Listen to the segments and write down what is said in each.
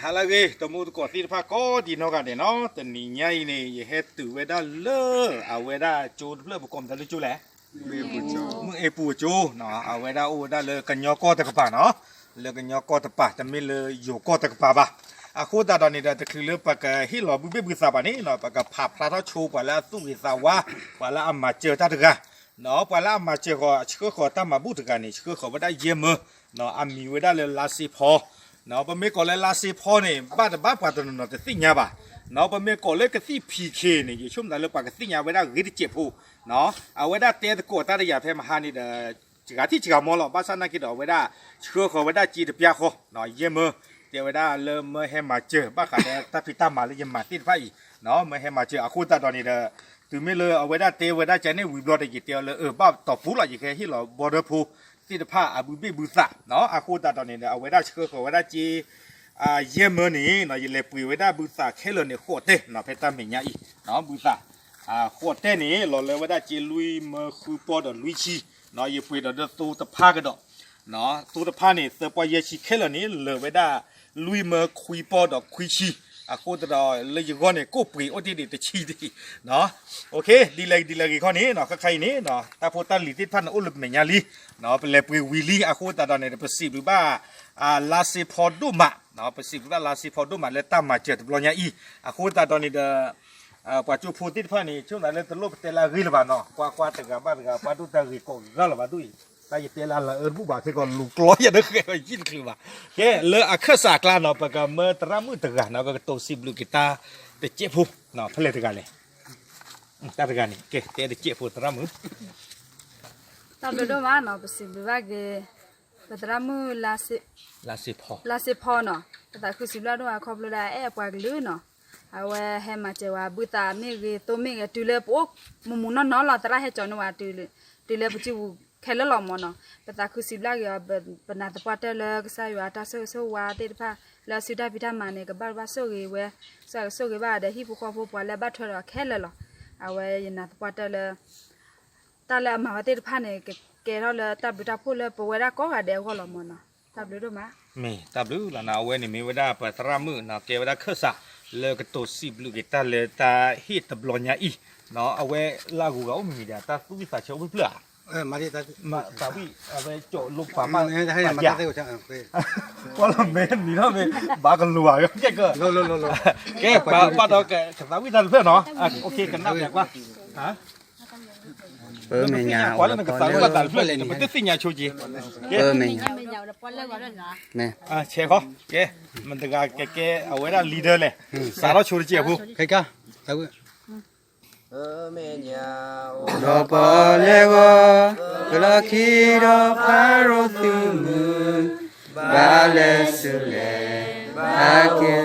ဟါလၢအဂ့ၤ တမူတကိးသ့ၣ်တဖၣ်ကိးဒံးနီၢ်ဂၤဒဲးနီၤ, တနံၤညါအံၤန့ၣ် ယဟဲတုၤဝဲဒၣ်လၢ အဝဲဒၣ်ကၠိတဖျၢၣ် ပကိးမတၤလၢကၠိလဲၣ်, မုၢ်အ့ပူၤကၠိ, အဝဲဒၣ်အိၣ်ဝဲဒၣ်လၢကညီကီၢ်တကပၤနီၤ, လၢကညီကီၢ်တကပၤ တမ့ၢ်လၢယိၤကီၢ်တကပၤဘၣ်. အဃိသတးဒီးန့ၣ်ဒီး တချုးလၢပကဟ့ၣ်လီၤဘုဘ့ၣ်ဘုသးဘၣ်န့ၣ်နီၤ, ပကဖးဖျါထီၣ်ဆိပှၤလၢအသူၣ်ဂ့ၤသးဝါ, ပှၤလၢအမၤစၢၤတၢ်တဂၤ ပှၤလၢအမၤစၢၤဃီၤ ဆှၢဃီၤတၢ်မၤဘူၣ်တဂၤန့ၣ် ဆှၢဃီၤဝဲဒၣ်ယဲၢ်မၢ, အမံၤဝဲဒၣ်လၢလါစ့ဖီ, ပမ့ၢ်ကိးလၢလါစ့ဖီန့ၣ် ဘၣ်တဘၣ်ပှၤတနီၤနီၤတသ့ၣ်ညါဘၣ်, ပမ့ၢ်ကိးလၢကသံၣ်ဖံးခ့န့ၣ် ယဆိကမိၣ်သးလၢပှၤကသ့ၣ်ညါဝဲဒၣ်ဂ့ၤတစဲးဖိ, အဝဲဒၣ်တဲသကိးတၢ်တယာ်ဖဲမဟါန့ၣ်ဒီး စှၤထံၣ်စှၤမီလီၤ. ဘၣ်ဆၣ်နာ်က့ဒီး အဝဲဒၣ်ဆှၢဃီၤဝဲဒၣ်စ့တပျၢ်ဃီ, ယဲၢ်မၢ, တဲဝဲဒၣ်လၢမၢဟဲမၤစၢၤ ဘၣ်ဃးဒီးတၢ်ဖံးတၢ်မၤလၢယမၤသ့ၣ်တဖၣ်အံၤ, မၢဟဲမၤစၢၤအဃိသတးဒီးန့ၣ်ဒီး တုၤမ့ၢ်လၢအဝဲဒၣ်တဲဝဲဒၣ်ကန့ၣ်ဝံၤဘျီဒီး ယတဲအီၤလၢအဘၣ်တီၢ်ပူၤလီၤ ယကဟဲဟ့ၣ်လီၤဘီဒၢဖိသ့ၣ်တဖၣ်အဘုဘ့ၣ်ဘုသး, အဃိသတးဒီးန့ၣ်ဒီး အဝဲဒၣ်ဆှၢဃီၤဝဲဒၣ်စ့ ယဲၢ်မၢန့ၣ် ယလဲၤပှ့ၤဝဲဒၣ်ဘုသးခဲလၢာ်န့ၣ် ဃိးတဲာ် ဖဲတၢ်မဲာ်ညါအံၤ, ဘုသး ဃိးတဲာ်န့ၣ် လီၤလၢဝဲဒၣ်စ့လွံၢ်မၢဃုပီၢ်ဒီးလွံၢ်ဆံ, ယပှ့ၤဒီးဒၢသိတဖၣ်ကဒီး, သိတဖၣ်န့ၣ် သၢပီၢ်ယဲၢ်ဆံခဲလၢာ်န့ၣ် လၢာ်ဝဲဒၣ်လွံၢ်မၢခွံပီၢ်ဒီးခွံဆံ, အဃိသတးဒီးလၢယဂီၢ်န့ၣ် ကိၣ်ပှ့ၤအိၣ်တ့ၢ်ဒံးတဆံတဂ့ၤ, ဒ်လဲၣ်ဒ်လဲၣ်ဂ့ၤခီန့ၣ် ခဲခါအံၤန့ၣ် တၢ်ဖိတၢ်လံၤသ့ၣ်တဖၣ်န့ၣ် အိၣ်လၢမဲာ်ညါလံ, ပလဲၤပှ့ၤဝံၤလံ အဃိသတးဒီးန့ၣ် ပစံးဘျုးဘၣ် လါစ့ဖီဒိၣ်မး, ပစံးဘျုးဘၣ်လါစ့ဖီဒိၣ်မးလၢတၢ်မၤစၢၤတဘျီညါအံၤ, အဃိသတးဒီးန့ၣ်ဒီး ပှၤကၠိဖိသ့ၣ်တဖၣ်န့ၣ် ဆိကမိၣ်သးလၢတလိၣ်ပတဲလၢအဂ့ၤလၢၤဘၣ်နီၤ, ကွၢ်ကွၢ်တဂၤဘၣ်တဂၤ ပှၤဒိၣ်တၢ်ဂ့ၤကိးဂၤလၢၤဘၣ်ဒ်အံၤ, တၢ်ယတဲလၢလၢအၢတဘူၣ်ဘၣ် ခဲကီးလူၤကျီယၤဒီးဃဲးယံၣ်တချုးဘၣ်, ကဲ လၢအခၢၣ်စးအကျါနီၤ ပကမၢသရၣ်မုၣ်တဂၤနီၤ ကကတိၤစံးဘျုးက့ၤတၢ်တစဲးဖိ, ဖဲလဲၣ်တဂၤလဲၣ်, တၢ်တဂၤန့ၣ် ကဲ တဲတစဲးဖိသရၣ်မုၣ် တၢ်ဘျုးဒိၣ်မးနီၤ ပစံးဘျုးဘၣ်က့ၤ ပသရၣ်မုၣ် လါစ့ဖီနီၤ, ပသးခုစံးဘျုးဒိၣ်မးခီဖျိလၢအအဲၣ်အပှၤကလုာ်နီၤ, အဝဲဟဲမၤစၢၤဝဲ ဘုသးမ့ၢ်ဂ့ၤ သိမ့ၢ်ဂ့ၤ တုၤလၢပအိၣ်မုာ်မုာ်နီၢ်နီၢ်လီၤ သရၣ်ဟဲကၠီန့ၢ်ဝဲ တုၤလၢပစုပူၤခဲလၢာ်လီၤမၢ်နီၤ, ပသးခုစံးဘျုးက့ၤအီၤ ပနၢ်သပှၢ်တၢၢ်လၢကစၢ်ယွၤအတၢ်ဆိၣ်ဂ့ၤဆိၣ်ဝါသ့ၣ်တဖၣ် လၢအစုတၢ်ဖံးတၢ်မၤန့ၣ် ကဘၣ်ဘၣ်ဆိၣ်ဂ့ၤဝဲ, ကစၢ်ကဆိၣ်ဂ့ၤဘၣ်ဒီးဟံၣ်ဖိဃီဖိပှၤလၢအဘၣ်ထွဲဒီးခဲလၢာ်လီၤ, အဝဲယနၢ်သပှၢ်တၢၢ်လၢ တၢ်လၢအမၤဝဲသ့ၣ်တဖၣ်န့ၣ် ကကဲထီၣ်လၢတၢ်ဘျုးတၢ်ဖှိၣ်လၢပဝဲဒၣ်ကိးဂၤဒဲးအဂီၢ်လီၤမၢ်နီၤ, တၢ်ဘျုးဒိၣ်မး, မ့ၢ်တၢ်ဘျုးလီၤနီၤ, အဝဲန့ၣ်မ့ၢ်ဝဲဒၣ်ပသရၣ်မုၣ်နီၤ ကဲဝဲဒၣ်ခၢၣ်စး လၢကတိၤစံးဘျုးက့ၤတၢ်လၢတၢ်ဟ့ၣ်တဘျီညါအံၤ, အဝဲလၢအဂုၤအဂၤအိၣ်မံၤမံၤဒီး တၢ်သူၣ်ဝံၣ်သးဆၢအိၣ်ဖျၢၣ်ဧါ သးဝံၣ်အဝဲကၠီၣ်လိပှၤဘၣ်, ကွၢ်လီၤမ့ၢ်နံၤထီၣ်မ့ၢ် ဘၣ်ကလိၤဧါ ကဲကဲ, ကဲ ပှၤဘၣ်ဒီးကသးဝံၣ်တၢ်တဖျၢၣ်နီၤ, ကနၣ်ပျးကွၢ်, ပမဲာ်ညါ ပှၤလၢနကသးဝံၣ်ဘၣ်တၢ်တဖျၢၣ်န့ၣ် ပတသ့ၣ်ညါဆိက့ၤ, ပမဲာ်ညါ, ဆဲးဃီ, ကဲ, မတဂၤကကဲ အဝဲဒၣ် leader လဲၣ်, စးထီၣ်ဆိတစဲးဖိ ဒီးပီၣ်လဲၣ်ဂီၤ, ကလီၢ်ခံဒီးဖးရိသုးမုၢ်, ဘၣ်လဲၤဆူလဲၣ်, ဘၣ်ကဲ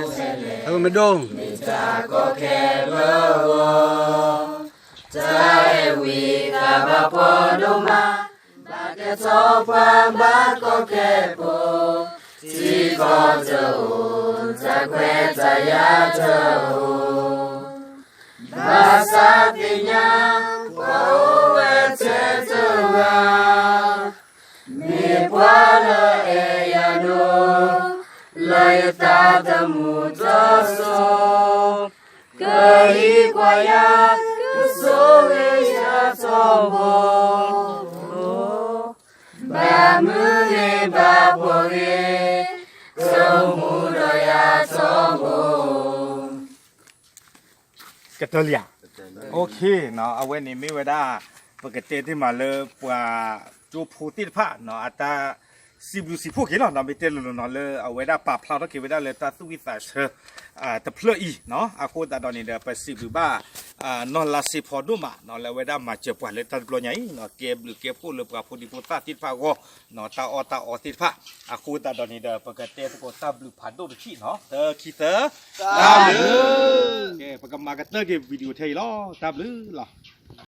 လဲၣ်, မ့ၢ်တၢ်ကီခဲလၢာ်အဂီၢ်, တၢ်အဲၣ်ဝံသးဘၣ်ပှၤဒိၣ်မး, ဘၣ်ကဲထီၣ်ပှၤဘၣ်ကီခဲဖိ, ထံကီၢ်တအိၣ်, တၢ်ခွဲးတၢ်ယာ်တအိၣ်, ဘၣ်ဆၣ်သ့ၣ်ညါ ပှၤအိၣ်ဝဲထဲတဂၤ, မ့ၢ်ပှၤလၢအအဲၣ်ယၤဒိၣ်, လၢယသးသမူတစိၤ, ကဟံးကွၢ်ယၤ, ကဆိၣ်ဂ့ၤယၤထီဘိ, ဘၣ်မုၢ်ဂ့ၤဘၣ်ဖှီၣ်ဂ့ၤ, ဆိကမိၣ်ဒီးယၤထီဘိ ကတၢၢ်လံဧါ, အဝဲန့ၣ်မ့ၢ်ဝဲဒၣ် ပကတဲတ့ၢ်မးလၢပှၤကၠိဖိသ့ၣ်တဖၣ် အတၢ်စံးဘျုးစံးဖှိၣ်က့ၤလီၤ, မ့ၢ်တဲလိၤလိၤနီၤ လၢအဝဲဒၣ်ပာ်ဖျါထီၣ်က့ၤဝဲဒၣ်လၢတၢ်သူၣ်ဝံၣ်သးဆၢ တဖျၢၣ်အံၤ, အဃိသတးဒီးန့ၣ်ဒီး ပစံးဘျုးဘၣ် နီၢ်လါစ့ဖီဒိၣ်မး လၢအဝဲဒၣ်မၤစၢၤပှၤလၢတၢ်တဘျီညါအံၤ, ကဲဘျုးကဲဖှိၣ်လၢပှၤဖိဒံဖိသၣ်သ့ၣ်တဖၣ်အဂီၢ်, တၢ်အီၣ်တၢ်အီသ့ၣ်တဖၣ်, အဃိသတးဒီးန့ၣ်ဒီး ပကတဲသကိးတၢ်ဘျုးဖးဒိၣ်တထံၣ်နီၤ, သၢခံသၢ, တၢ်ဘျုး, ပကမၤကတၢၢ်က့ၤ video ထဲအံၤလီၤ, တၢ်ဘျုးလီၤ.